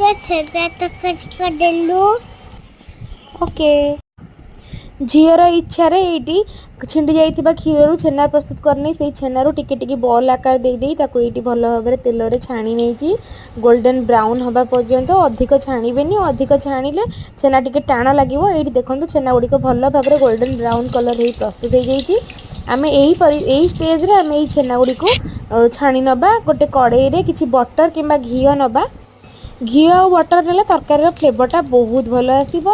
ଛେନା ତରକାରୀ କରିଦେଲୁ। ଓକେ। ଝିଅର ଇଚ୍ଛାରେ ଏଇଠି ଛିଣ୍ଡି ଯାଇଥିବା କ୍ଷୀରରୁ ଛେନା ପ୍ରସ୍ତୁତ କରିନେଇ ସେଇ ଛେନାରୁ ଟିକେ ଟିକେ ବଲ୍ ଆକାର ଦେଇ ଦେଇ ତାକୁ ଏଇଠି ଭଲ ଭାବରେ ତେଲରେ ଛାଣି ନେଇଛି ଗୋଲ୍ଡେନ୍ ବ୍ରାଉନ୍ ହେବା ପର୍ଯ୍ୟନ୍ତ। ଅଧିକ ଛାଣିବେନି, ଅଧିକ ଛାଣିଲେ ଛେନା ଟିକେ ଟାଣ ଲାଗିବ। ଏଇଠି ଦେଖନ୍ତୁ, ଛେନା ଗୁଡ଼ିକ ଭଲ ଭାବରେ ଗୋଲ୍ଡେନ୍ ବ୍ରାଉନ୍ କଲର୍ ହେଇ ପ୍ରସ୍ତୁତ ହେଇଯାଇଛି। ଆମେ ଏଇ ଷ୍ଟେଜ୍ରେ ଆମେ ଏଇ ଛେନା ଗୁଡ଼ିକୁ ଛାଣି ନେବା। ଗୋଟେ କଡ଼େଇରେ କିଛି ବଟର୍ କିମ୍ବା ଘିଅ ନେବା। ଘିଅ ଆଉ ବଟର୍ ନେଲେ ତରକାରୀର ଫ୍ଲେଭରଟା ବହୁତ ଭଲ ଆସିବ।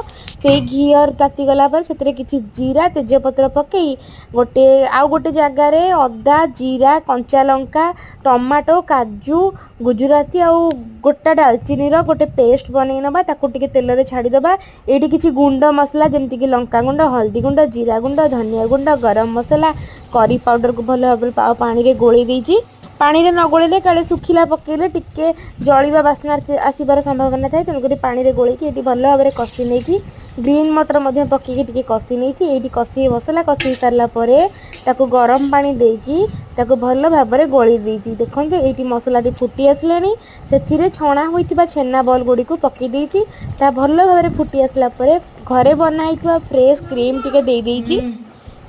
ସେଇ ଘିଅ ତାତିଗଲା ପରେ ସେଥିରେ କିଛି ଜିରା, ତେଜପତ୍ର ପକାଇ ଗୋଟେ ଆଉ ଗୋଟେ ଜାଗାରେ ଅଦା, ଜିରା, କଞ୍ଚା ଲଙ୍କା, ଟମାଟୋ, କାଜୁ, ଗୁଜୁରାତି ଆଉ ଗୋଟା ଡାଲଚିନିର ଗୋଟେ ପେଷ୍ଟ ବନେଇ ନେବା। ତାକୁ ଟିକେ ତେଲରେ ଛାଡ଼ିଦେବା। ଏଇଠି କିଛି ଗୁଣ୍ଡ ମସଲା, ଯେମିତିକି ଲଙ୍କା ଗୁଣ୍ଡ, ହଳଦୀ ଗୁଣ୍ଡ, ଜିରା ଗୁଣ୍ଡ, ଧନିଆ ଗୁଣ୍ଡ, ଗରମ ମସଲା, କରି ପାଉଡ଼ରକୁ ଭଲ ଭାବରେ ପାଣିରେ ଗୋଳେଇ ଦେଇଛି। ପାଣିରେ ନ ଗୋଳେଇଲେ କାଳେ ଶୁଖିଲା ପକେଇଲେ ଟିକେ ଜଳିବା ବାସ୍ନା ଆସିବାର ସମ୍ଭାବନା ଥାଏ। ତେଣୁକରି ପାଣିରେ ଗୋଳେଇକି ଏଇଠି ଭଲ ଭାବରେ କଷି ନେଇକି ଗ୍ରୀନ୍ ମଟର ମଧ୍ୟ ପକେଇକି ଟିକେ କଷି ନେଇଛି। ଏଇଠି ମସଲା କଷି ସାରିଲା ପରେ ତାକୁ ଗରମ ପାଣି ଦେଇକି ତାକୁ ଭଲ ଭାବରେ ଗୋଳେଇ ଦେଇଛି। ଦେଖନ୍ତୁ, ଏଇଠି ମସଲାଟି ଫୁଟି ଆସିଲାଣି। ସେଥିରେ ଛଣା ହୋଇଥିବା ଛେନା ବଲ୍ ଗୁଡ଼ିକୁ ପକେଇ ଦେଇଛି। ତାହା ଭଲ ଭାବରେ ଫୁଟି ଆସିଲା ପରେ ଘରେ ବନା ହେଇଥିବା ଫ୍ରେଶ୍ କ୍ରିମ୍ ଟିକେ ଦେଇ ଦେଇଛି।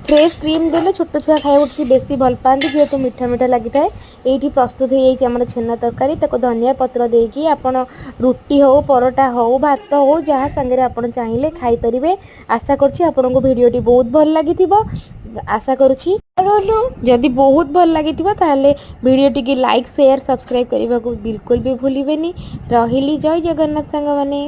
ଫ୍ରେଶ୍ କ୍ରିମ୍ ଦେଲେ ଛୋଟ ଛୁଆ ଖାଇବାକୁ ଟିକେ ବେଶୀ ଭଲ ପାଆନ୍ତି, ଯେହେତୁ ମିଠା ମିଠା ଲାଗିଥାଏ। ଏଇଠି ପ୍ରସ୍ତୁତ ହେଇଯାଇଛି ଆମର ଛେନା ତରକାରୀ। ତାକୁ ଧନିଆ ପତ୍ର ଦେଇକି ଆପଣ ରୁଟି ହଉ, ପରଟା ହଉ, ଭାତ ହଉ, ଯାହା ସାଙ୍ଗରେ ଆପଣ ଚାହିଁଲେ ଖାଇପାରିବେ। ଆଶା କରୁଛି ଆପଣଙ୍କୁ ଭିଡ଼ିଓଟି ବହୁତ ଭଲ ଲାଗିଥିବ। ଆଶା କରୁଛି ଯଦି ବହୁତ ଭଲ ଲାଗିଥିବ, ତାହେଲେ ଭିଡ଼ିଓଟିକି ଲାଇକ୍, ସେୟାର, ସବସ୍କ୍ରାଇବ୍ କରିବାକୁ ବିଲକୁଲ ବି ଭୁଲିବେନି। ରହିଲି, ଜୟ ଜଗନ୍ନାଥ ସାଙ୍ଗମାନେ।